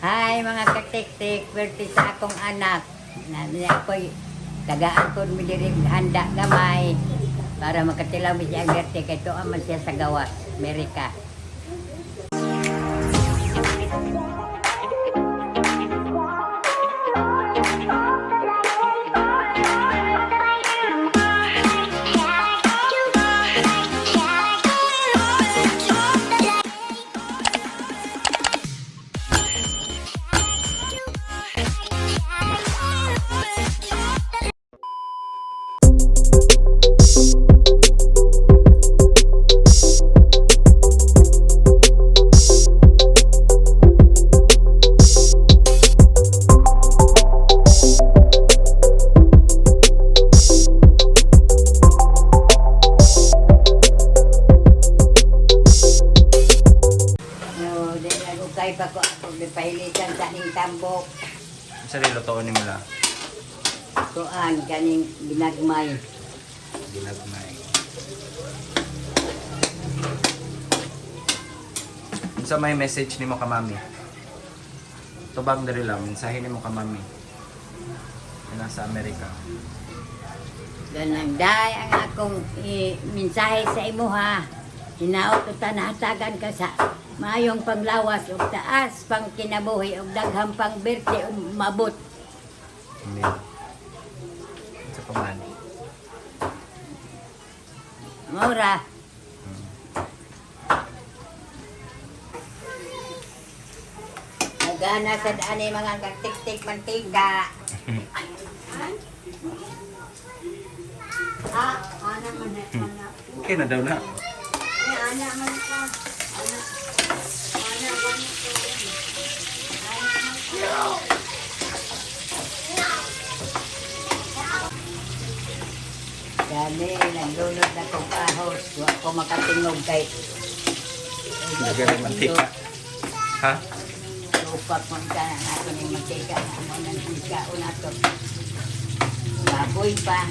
Hi mga katiktik, birthday sa akong anak. Na niya ako'y tagaan ko mi diri handa gamay para makatilaw mi siya ang birthday kay tuwa man siya sa gawas, Amerika. No, di na ko kay pa ko ako gipahilitan sa ning tambok. Sa lutoon nimo la? Kuan kaning ginagmay. Ginagmay. Unsa may message nimo ka mami? Tubag diri lang, mensahe nimo ka mami. Na nasa Amerika. Ganang day ang akong mensahe sa imuha. Hinaot uta nahatagan ka sa maayong panglawas ug taas pang kinabuhi ug daghang pang birthday ug mabot. Amen. Unsa pa man? Mora. Nagana sa daan ni mga katik-tik mantika. Ah, ana man na, ana. Okay na daw na. Eh, ana man ka. Ana. Ana man ka. Ana man ka. Gani, naglunod na kong ahos. Wa ko makatingog kay Nagana mantika. Ha? Lupak mo ka na ako ni mantika na mo nang ikaon ato. Baboy pa.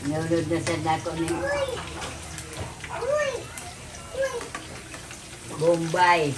Nulod na sa dako ni Bombay.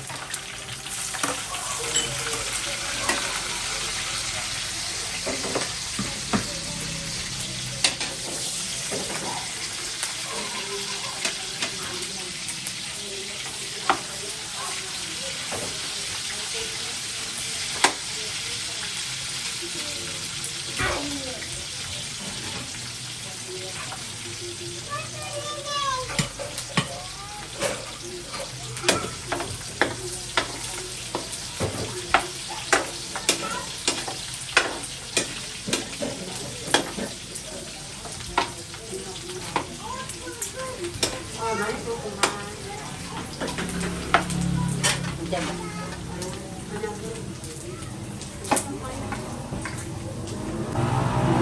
Oh, balik ko kumain. Diyan ba?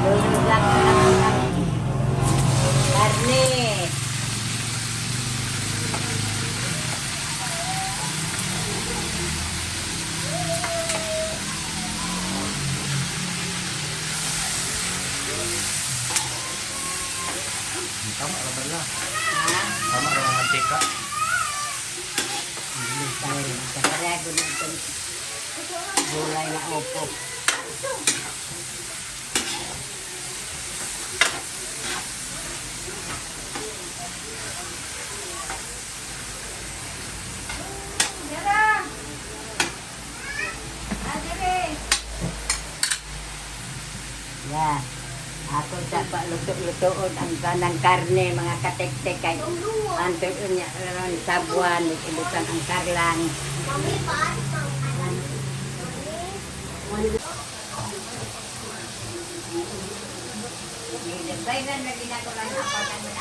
Nulod lang ang karne. Tama ra ba la? Ha? Tama ra ang mantika. Kaparego na itong gulay na opo. Dara! Ah, dere. Yeah. Ako sa paluto-lutoon ang kanang karne, mga katektek kay antoy unya ron sabuan, ibutan ang karlan. Bayran na ginagawa na ako ng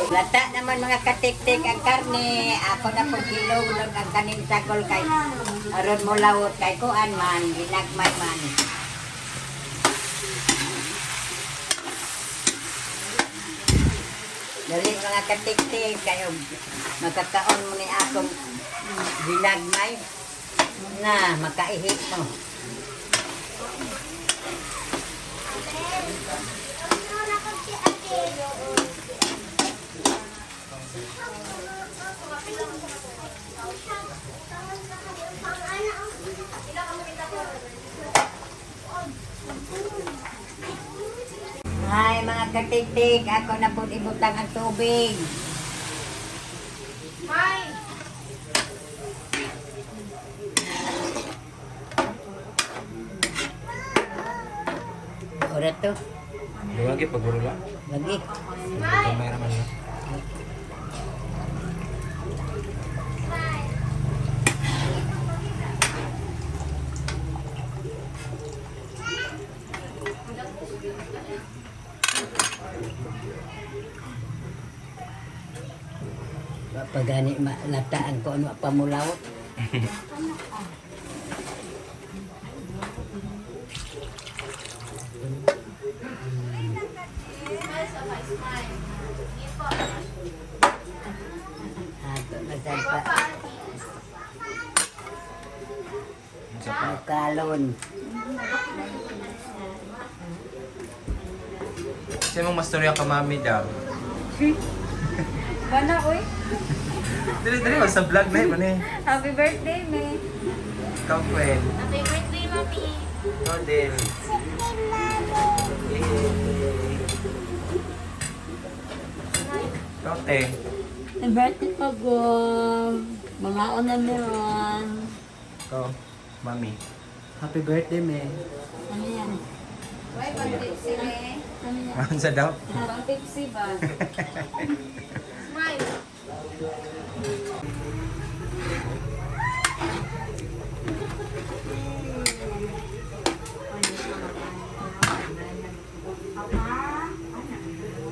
Lata naman mga katiktik ang karne. Ako na po gilog ang kaning sagol kay aron mo lawot kay kuan man, ginagmay man. Dali mga katiktik kayo makakaon mo ni akong ginagmay na makaihi mo. Ay, mga katiktik, ako na po ibutang ang tubig. May! Ora to, Luwagi pag rula. lagi. Gamay raman na. Wa pa gani malataan ko ano pamulaw. Ato na sad pa. Unsa pa? Kalon. Sa mong mastorya ka mami daw. Bana, oy. Dili dili sa vlog na man eh. Happy birthday, May. Ikaw Gwen. Happy birthday, Mami. Ikaw din. Yay. Ikaw te. Happy birthday po ko. Mga na meron. Ikaw, mami. Happy birthday, May. Ano yan? Uy, pang tipsy, May. Ano yan? Unsa daw? Pang tipsy ba? Smile.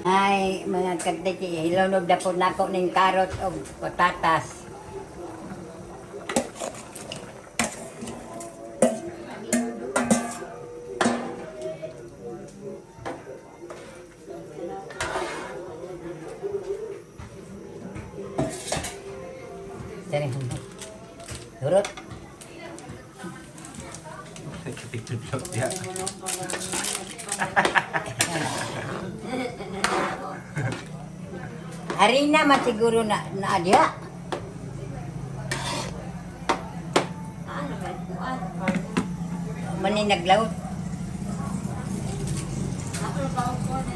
Ay, mga katiktik, hilonog na po nako ning karot o patatas. Sari, Durot. Picture vlog diya. Harina man siguro na na adya. Ano ba? Ano? Mani naglaot. Ako pa ako na.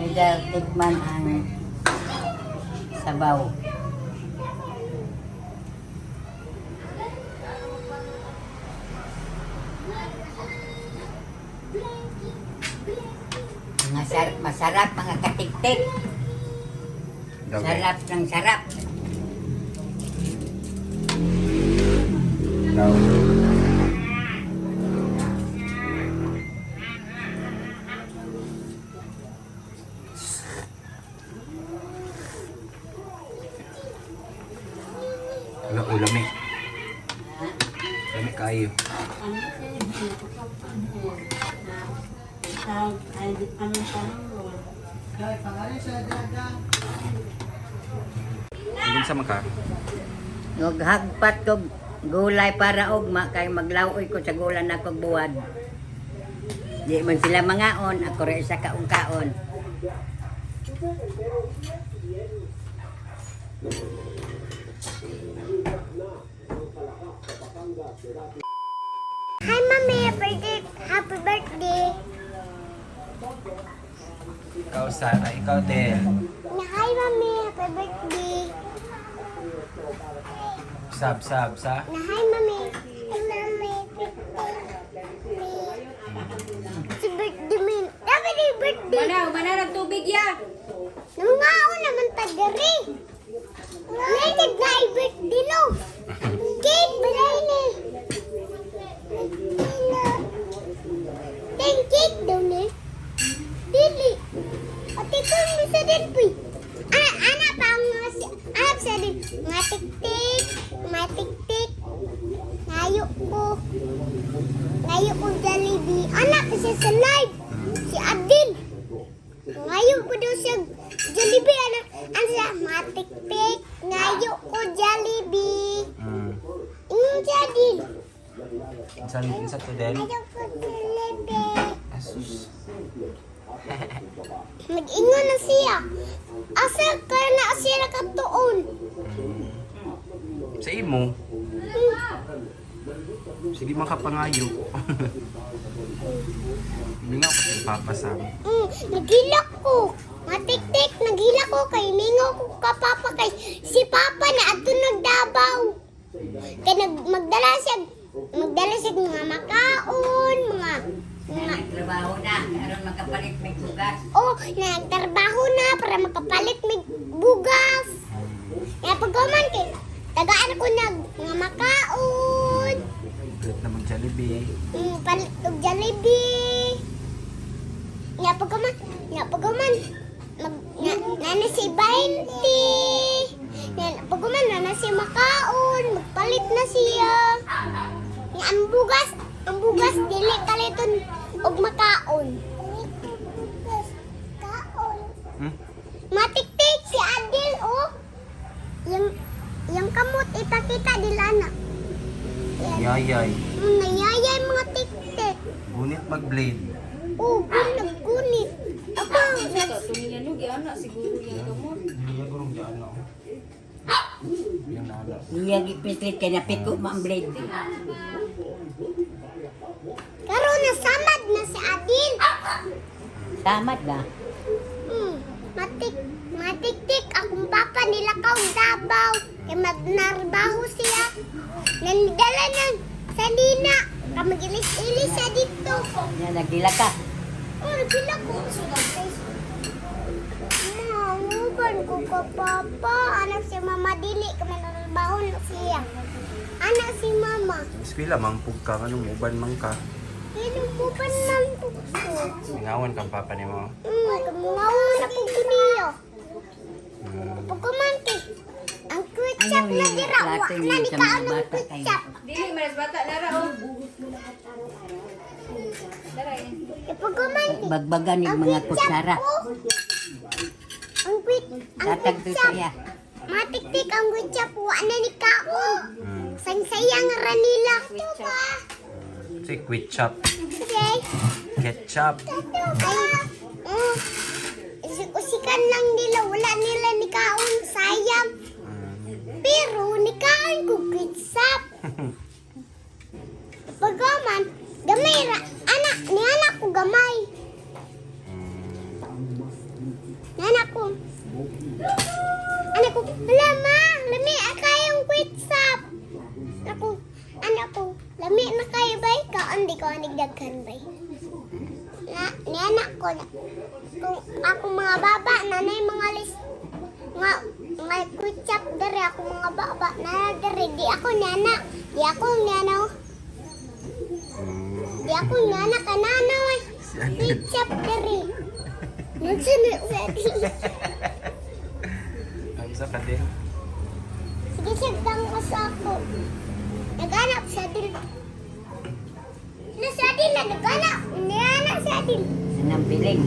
Medyo tikman ang sabaw. Mga masarap mga katiktik. Daw, eh. Sarap ng sarap. Daw. Wala ko lami. Lami kayo. Ano siya? Ay, ano siya? Hindi sa maka. Naghagpat ko gulay para ugma kay maglaoy ko sa gulay na kog buwad. Di man sila mangaon, ako ra isa kaong kaon. Hi, Mommy. Happy birthday. Happy birthday. Ikaw Sara, ikaw Del. Hi, Mommy. Happy birthday. Sab sab sa. Hi, Mommy. Hi, Mommy. Birthday. Si birthday me. Happy birthday. Bana, bana, nagtubig ya. Nangaon naman tagari. Native na birthday no. Cake ba na ini? Ten cake daw ni. Dili. Ate ko misa din po. Ah, ana pa nga si anak sa din. Nga tik-tik, nga tik-tik. Ngayo ko. Ngayo ko Jollibee. Anak siya sa live. Si Adil. Ngayo ko daw siya Jollibee anak. Ano siya? Matik-tik. Ngayo Jollibee. Ingon siya din. Unsa to del? Ayaw ko Jollibee. Asus. Nag-ingon na siya. Asa ka na siya nakatuon? Sa imo. Sige makapangayo. Hindi nga ako sa papa sa Naghilak ko. Matiktik, naghilak ko kay mingaw ko ka papa kay si papa na adto nagdabaw. Kay nag magdala siya mga makaon, mga Na nagtrabaho na aron makapalit may bugas. oh, nagtrabaho na para makapalit mig bugas. Kaya pagkaman kay tagaan ko nag mga makaon, Palit na mag Jollibee. Palit og Jollibee. Nga pagkaman, mag, nga, nana si 20. Nga pagkaman, nana si makaon, magpalit na siya. Nga ang bugas, dili kaliton og makaon. Kaon. Matiktik si Adil, oh. Yung kamot ipakita dila na. Yayay. Nayayay mga tiktik. Gunit mag-blade. Oh, gunit, gunit. Ako, nag, Ito niya no, giana siguro yung gamot. Hindi niya gurong dyan, no? Yung nala. Iya gipislit kay napiko mo ang blade. karon nasamad na si Adil. Tamat ba? Matik, matiktik akong papa nila kaw Davao. Kay magnarbaho siya. Nandala ng salina. Kamagilis-ilis siya dito. Nya nagdila ka. Oh, nagila ko. Manguban ko ka, papa. Anak si mama dili. Kamanarbaho na siya. Anak si mama. Eskwela, mangpug ka. Anong uban man ka? Kinububan man po ko. Mingawan kang papa ni mo. Kamungaw na po ko niyo. Pagkumante, ang ketchup Ayaw na yung dira, wa plato na niyo ni sa kaon mga ang bata kayo. ketchup. Dili maras bata dara oh. Dara eh. Pagkumante, Bagbagan yung ang mga ketchup kutsara. ko. Ang Tatag to ketchup, siya. matiktik ang ketchup, wa na ni kaon. Sangsayang ra nila. Si ketchup. Okay. Ketchup. Ay, usik-usikan lang nila, wala nila ni kaon, sayang. Pero ni kaon ko ketchup. Pagkaman, gamay ra, anak, ni anak ko gamay. Ni anak ko. Anak ko, wala ma, lami kayong kwitsap. Ako, anak ko, lami na kayo bay, kaon di ko anigdaghan bay. Na, ni anak ko na, kung ako mga baba, nanay mga lis, nga, nga kwitsap dere ako mga baba, na dere, di ako nana, di ako nana. Di ako nana kanana, eh. Si Adel. Kwitsap dere. Nagsunod sa Adel. Ang isa ka din. Sige, sagdang ko sa ako. Naghanap sa Adel. Na sa Adel na naghanap. Nihanap sa Adel. Anang piling.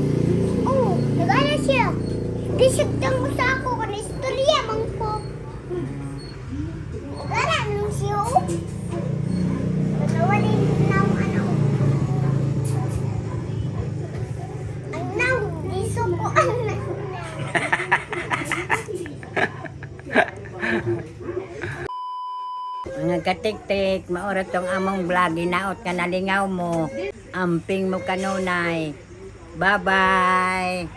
Oo, naghanap siya. Sige, sagdang ko sa ako. Kung istorya man ko. Naghanap nung siya. Oh. Nawalin na ang anak ko. Ang naw, giso ko ang naw. Mga katiktik, maura tong among vlog, ginaot ka nalingaw mo. Amping mo kanunay. Bye-bye.